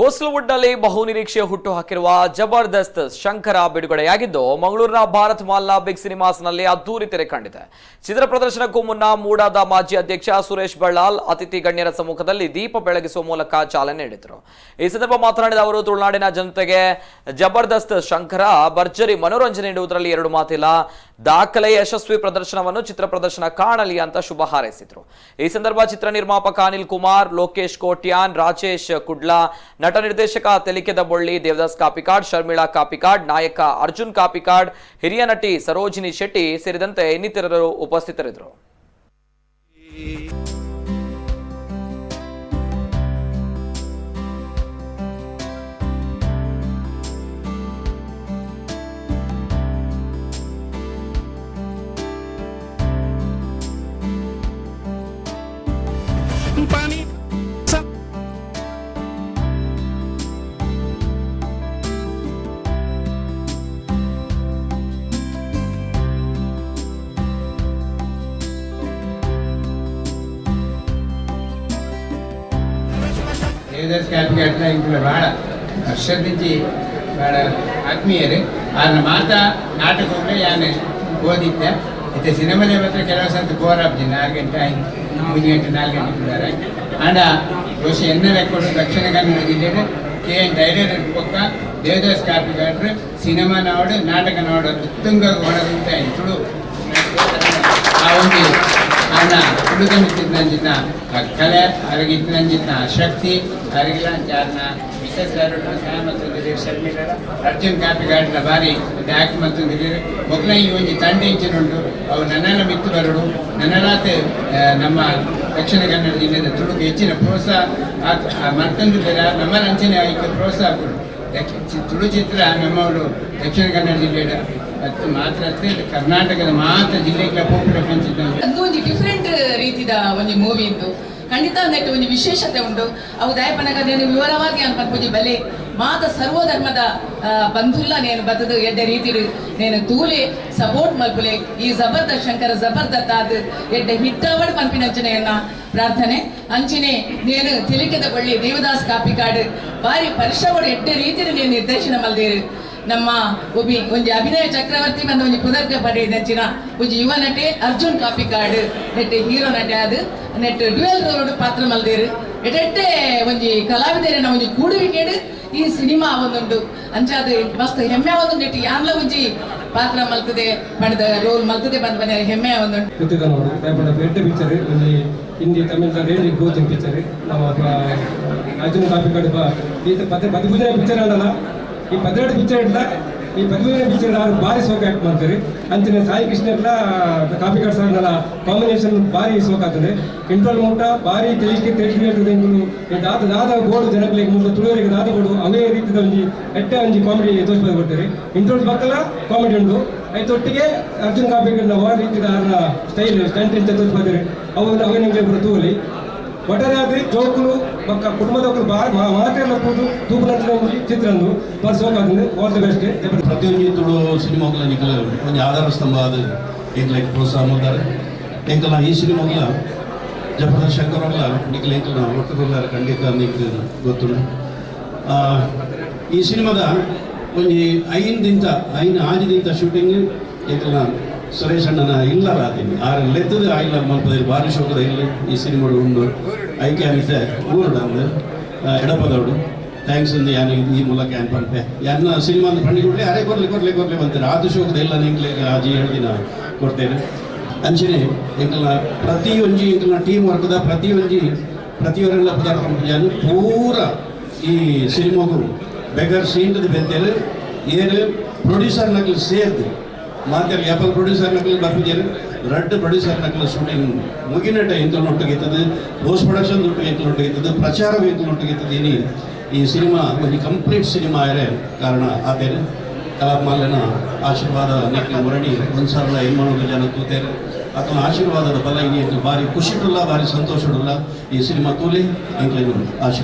Coastalwood ನಲ್ಲಿ ಬಹುನಿರೀಕ್ಷೆ ಹುಟ್ಟು ಹಾಕಿರುವ ಜಬರ್ದಸ್ತ್ ಶಂಕರ ಬಿಡುಗಡೆಯಾಗಿದ್ದು, ಮಂಗಳೂರಿನ ಭಾರತ್ ಮಾಲ್ನ ಬಿಗ್ ಸಿನಿಮಾಸ್ ನಲ್ಲಿ ಅದ್ದೂರಿ ತೆರೆ ಕಂಡಿದೆ. ಚಿತ್ರ ಪ್ರದರ್ಶನಕ್ಕೂ ಮುನ್ನ ಮೂಡಾದ ಮಾಜಿ ಅಧ್ಯಕ್ಷ ಸುರೇಶ್ ಬಳ್ಳಾಲ್ ಅತಿಥಿ ಗಣ್ಯರ ಸಮ್ಮುಖದಲ್ಲಿ ದೀಪ ಬೆಳಗಿಸುವ ಮೂಲಕ ಚಾಲನೆ ನೀಡಿದರು. ಈ ಸಂದರ್ಭ ಮಾತನಾಡಿದ ಅವರು, ತುಳುನಾಡಿನ ಜನತೆಗೆ ಜಬರ್ದಸ್ತ್ ಶಂಕರ ಭರ್ಜರಿ ಮನೋರಂಜನೆ ನೀಡುವುದರಲ್ಲಿ ಎರಡು ಮಾತಿಲ್ಲ. ದಾಖಲೆ ಯಶಸ್ವಿ ಪ್ರದರ್ಶನವನ್ನು ಚಿತ್ರ ಪ್ರದರ್ಶನ ಕಾಣಲಿ ಅಂತ ಶುಭ ಹಾರೈಸಿದರು. ಈ ಸಂದರ್ಭ ಚಿತ್ರ ನಿರ್ಮಾಪಕ ಅನಿಲ್ ಕುಮಾರ್, ಲೋಕೇಶ್ ಕೋಟ್ಯಾನ್, ರಾಜೇಶ್ ಕುಡ್ಲಾ, ನಟ ನಿರ್ದೇಶಕ ತೆಲಿಕೆದ ಬೊಳ್ಳಿ ದೇವದಾಸ್ ಕಾಪಿಕಾಡ್, ಶರ್ಮಿಳಾ ಕಾಪಿಕಾಡ್, ನಾಯಕ ಅರ್ಜುನ್ ಕಾಪಿಕಾಡ್, ಹಿರಿಯ ನಟಿ ಸರೋಜಿನಿ ಶೆಟ್ಟಿ ಸೇರಿದಂತೆ ಇನ್ನಿತರರು ಉಪಸ್ಥಿತರಿದ್ದರು. Pani Devadas ಕಾಪಿಕಾಡ್ನ ಇಂಕುಲ ಭಾಳ ವರ್ಷದಿಂಚಿ ಭಾಳ ಆತ್ಮೀಯರು. ಆರ್ನ ಮಾತಾ ನಾಟಕ ಯಾನ್ ಓದಿದ್ದೆ. ಇತ್ತೆ ಸಿನಿಮಾಲೆ ಮಾತ್ರ ಕೆಲವು ಸಂತ ಬೋರ್ 4 ಗಂಟೆ 5 ಗಂಟೆ 4 ಗಂಟೆ ಇದ್ದಾರೆ. ಆಂಡ ಬಹುಶಃ ಎನ್ನ ಲೆಕ್ಕೊಡು ದಕ್ಷಿಣ ಕನ್ನಡ ಜಿಲ್ಲೆಡ್ ಕೆ ಎನ್ ಟೈಲರ್ ಬೊಕ್ಕ ದೇವದಾಸ್ ಕಾಪಿಕಾಡ್ರು ಸಿನಿಮಾ ನಾಡು, ನಾಟಕ ನಾಡು ಉತ್ತುಂಗ ಹೊಣದಂತ ತುಳು ಆ ಒಂದು ಅಣ್ಣ ತುಳುದ ಮಿತ್ತಿದ್ನಂಚಿನ ಕಲೆ ಅರಗಿತ್ತಿನಂಚಿನ ಶಕ್ತಿ ಅರಗಿಲ ಅಂಚಾರ್ನ ಮಿಸಸ್ ಮತ್ತು ಶರ್ಮಿಳರ ಅರ್ಜುನ್ ಕಾಪಿಕಾಡ್ನ ಬಾರಿ ಆಕ್ಟ್ ಮತ್ತು ಮೊಗ್ಲ ಈ ಒಂಜಿ ತಂಡ ಇಂಚಿನ ಉಂಟು. ಅವು ನನ್ನಲ ಮಿತ್ತು ಬರಡು, ನನ್ನಲಾತ್ ನಮ್ಮ ದಕ್ಷಿಣ ಕನ್ನಡ ಜಿಲ್ಲೆದ ತುಳುಕು ಹೆಚ್ಚಿನ ಪ್ರೋತ್ಸಾಹ ಮತ್ತೊಂದು ಬೇರೆ ನಮ್ಮ ಅಂಚನೆ ಐಕೆ ಪ್ರೋತ್ಸಾಹ ಕೊಡು. ತುಳು ಚಿತ್ರ ನಮ್ಮವರು ದಕ್ಷಿಣ ಕನ್ನಡ ಜಿಲ್ಲೆಯ ಮತ್ತು ಮಾತ್ರ ಕರ್ನಾಟಕದ ಮಾತ್ರ ಜಿಲ್ಲೆಗಳ ಪೋಪುಲರ್. ಅದು ಒಂಜಿ ಡಿಫರೆಂಟ್ ರೀತಿದ ಒಂಜಿ ಮೂವಿ ಇಂದು. ಖಂಡಿತ ನೆಟ್ ಒಂಜಿ ವಿಶೇಷತೆ ಉಂಟು. ಅವು ದಾಯಪನಗ ನೇನು ವಿವರವಾಗಿ ಅನ್ಪನ್ ಬಲೆ ಮಾತ ಸರ್ವಧರ್ಮದ ಬಂಧುಲ್ಲ ನೇನು ಬತ್ತದು ಎಡ್ಡೆ ರೀತಿಡ್ ನೇನು ತೂಲೆ, ಸಪೋರ್ಟ್ ಮಲ್ಪುಲೆ. ಈ ಜಬರ್ದಸ್ತ್ ಶಂಕರ ಜಬರ್ದಸ್ತ್ ಆದ್ ಎಡ್ಡೆ ಹಿಟ್ಟವಡ್ ಪನ್ಪಿನಂಚನೆಯನ್ನ ಪ್ರಾರ್ಥನೆ. ಅಂಚಿನೆ ನೇನು ತಿಳಿಕೆದ ಬಳ್ಳಿ ದೇವದಾಸ್ ಕಾಪಿಕಾಡ್ ಬಾರಿ ಪರಿಶ್ರಮಡು ಎಡ್ಡೆ ರೀತಿಡ್ ನೇನು ನಿರ್ದೇಶನ ಮಲ್ದೇರು. ನಮ್ಮ ಒಬ್ಬಿ ಒಂಜಿ ಅಭಿನಯ ಚಕ್ರವರ್ತಿ ಬಂದ ಒಂಜಿ ಪುದರ್ಗ ಪಡೆದಂಚಿನ ಒಂಜಿ ಯುವ ನಟೆ ಅರ್ಜುನ್ ಕಾಪಿಕಾಡ್ ನೆಟ್ ಹೀರೋ ನಟೆ ಅದು ನೆಟ್ ಡ್ಯುಯಲ್ ರೋಲ್ ಪಾತ್ರ ಮಲ್ದೇರು. ಎಡೆಟ್ಟೆ ಒಂಜಿ ಕಲಾವಿದರಿನ ಒಂಜಿ ಕೂಡುವಿಕೆಡು ಈ ಸಿನಿಮಾ ಒಂದುಂಡು. ಅಂಚಾದ ಮಸ್ತ್ ಹೆಮ್ಮೆ ಒಂದು ನೆಟ್ ಯಾನ್ಲ ಒಂಜಿ ಪಾತ್ರ ಮಲ್ತದೆ ಪಂಡದ ರೋಲ್ ಮಲ್ತದೆ ಬಂದ ಬಂದ ಹೆಮ್ಮೆ ಒಂದುಂಟು. ಗೊತ್ತಿದ್ದ ನೋಡು ಎಡ್ಡೆ ಪಿಕ್ಚರ್, ಒಂಜಿ ಹಿಂದಿ ತಮಿಳ್ ರೇಂಜ್ ಗೋತಿನ ಪಿಕ್ಚರ್. ನಮ್ಮ ಅರ್ಜುನ್ ಕಾಪಿಕಾಡ್ ಈತ ಪತ್ತೆ 13ನೇ ಪಿಕ್ಚರ್ ಅಂಡಲ್ಲ, ಈ 12 ಪಿಕ್ಚರ್ ಇಡ್ಲ ಈ 13ನೇ ಪಿಕ್ಚರ್ ಆರು ಭಾರಿ ಸೋಕ್ ಆಕ್ಟ್ ಮಾಡ್ತಾರೆ. ಅಂಚನೆ ಸಾಯಿ ಕೃಷ್ಣರ್ಲ ಕಾಪಿಕಾಡ್ ಸಾರ್ನಲ ಕಾಂಬಿನೇಷನ್ ಭಾರಿ ಸೋಕ್ ಆಗ್ತದೆ. ಇಂಟರ್ವಲ್ ಮುಟ್ಟ ಭಾರಿ ತೆಲಿಕೆ ತೆಲಿಕೆ ಹೇಳ್ತದೆ. ಇಂಗುಲು ದಾದ ದಾದ ಬೋಡು ಜನಗಳಿಗೆ ಮುಟ್ಟ ತುಳುವರಿಗೆ ದಾದ ಬೋಡು ಅವೇ ರೀತಿದ ಒಂಜಿ ಎಟ್ಟೆ ಒಂಜಿ ಕಾಮಿಡಿ ತೋರಿಸ್ಬೋದು ಕೊಡ್ತಾರೆ. ಇಂಟರ್ವಲ್ ಪಕ್ಕಲ ಕಾಮಿಡಿ ಉಂಟು. ಐತೊಟ್ಟಿಗೆ ಅರ್ಜುನ್ ಕಾಪಿಕಾಡ್ನ ವಾ ರೀತಿದ ಆರ್ನ ಸ್ಟೈಲ್ ಸ್ಟಂಟ್ ಇಂಚ ತೋರಿಸ್ಬೋದಿರಿ. ಅವು ಅವೇ ನಿಮಗೆ ತೂಲಿ. ಒಟ್ಟಾರೆ ಆದ್ರೆ ಜೋಕುಲು ಬೊಕ್ಕ ಕುಟುಂಬದಕ್ಕಲು ಮಾತ್ರ ಎಲ್ಲ ಕೂದು ತೂಪುನಂಚಿನ ಒಂಜಿ ಚಿತ್ರ ಅಂದು ಬಾರಿ ಸೋಕ್ ಆತುಂಡು. All the best. ಪ್ರತಿಯೊಂಜಿ ತುಳು ಸಿನಿಮಾಗಳ ನಿಕಲ ಒಂಜಿ ಆಧಾರ ಸ್ತಂಭ ಆದ್ ಎಂಕ್ಲೆಗ್ ಪ್ರೋತ್ಸಾಹ ಮಲ್ದಾರೆ. ಎಂಕಲ್ನ ಈ ಸಿನಿಮಾಗಳ ಜಬರ್ದಸ್ತ್ ಶಂಕರ್ ನಿಕಲ್ ಎಂಕಲ್ನ ಒಟ್ಟುಗುಲ್ಲಾರ ಖಂಡಿತ ನಿಕ್ ಗೊತ್ತುಂಡು. ಈ ಸಿನಿಮಾದ ಒಂಜಿ 5 ದಿಂತ 5 6 ದಿಂತ ಶೂಟಿಂಗ್ ಎಂಕಲ್ನ ಸುರೇಶ್ ಅಣ್ಣನ ಇಲ್ಲರ ಆತೀನಿ. ಆರು ಲೆತ್ತದ ಇಲ್ಲ ಮಲ್ಪದ ಬಾರಿ ಶೋಕದ ಇಲ್ಲ ಈ ಸಿನಿಮಾ ಉಂಡು. ಐಕೆ ಅನಿತೆ ಊರುಡು ಅಂದು ಎಡಪದವಡು thanks ಅಂದು ಯಾನ್ ಈ ಮೂಲಕ ಯಾನ್ ಪನ್ಪೆ. ಯಾನ್ನ ಸಿನಿಮಾ ಅಂದ್ ಪಂಡಿ ಕೂಡಲೇ ಅರೆ ಕೊರ್ಲಿ ಕೊರ್ಲಿ ಕೊರ್ಲಿ ಬಂತಾರೆ. ಆದು ಶೋಕದ ಎಲ್ಲ ನಿಂಕ್ಲೆ ಆಜಿ 7 ದಿನ ಕೊಡ್ತೇನೆ. ಅಂಚನೆ ಎಂಕಲ್ನ ಪ್ರತಿಯೊಂಜಿ ಎಂಕಲ್ನ ಟೀಮ್ ವರ್ಕ್ದ ಪ್ರತಿಯೊಂಜಿ ಪ್ರತಿಯೊರೆಲ್ಲ ಪದಾರ್ಥ ಪಂಪುಜಾನು ಪೂರ ಈ ಸಿನಿಮಾಗು ಬೆಗರ್ ಸೀನ್ದ ಬೆಂತೇರು ಏರು ಪ್ರೊಡ್ಯೂಸರ್ ನಕಲು ಸೇರ್ದು ಮಾತೆರ್ ಯಾಪಲ್ ಪ್ರೊಡ್ಯೂಸರ್ ನಕಲು ಬರ್ಪುಜೇರು. ರಡ್ಡ್ ಪ್ರೊಡ್ಯೂಸರ್ ನಕಲು ಶೂಟಿಂಗ್ ಮುಗಿನಟ ಎಂಕಲ್ನೊಟ್ಟಿಗೆ ಇತ್ತದು, ಪೋಸ್ಟ್ ಪ್ರೊಡಕ್ಷನ್ ಒಟ್ಟಿಗೆ ಎಂಕಲ್ನೊಟ್ಟಿಗೆ ಇತ್ತದು, ಪ್ರಚಾರ ಎಂಕಲ್ನೊಟ್ಟಿಗೆ ಇತ್ತದು. ಇನಿ ಈ ಸಿನಿಮಾ ಒಂಜಿ ಕಂಪ್ಲೀಟ್ ಸಿನಿಮಾ ಆಯರೆ ಕಾರಣ ಆತೇರು. ಕಲಾಮಾಲನ ಆಶೀರ್ವಾದ ನಿಕ್ಲ ಮುರಣಿ ಒಂದು ಸಾವಿರದ ಎಮ್ಮನೂರು ಜನ ತೂತೇರು. ಅಥವಾ ಆಶೀರ್ವಾದದ ಬಲ ಇನಿ ಎಂಕ್ಲು ಭಾರಿ ಖುಷಿಟುಲ್ಲ, ಭಾರಿ ಸಂತೋಷಡುಲ್ಲ. ಈ ಸಿನಿಮಾ ತೂಲಿ, ಎಂಕ್ಲೆಗ್ ಆಶೀರ್ವಾದ.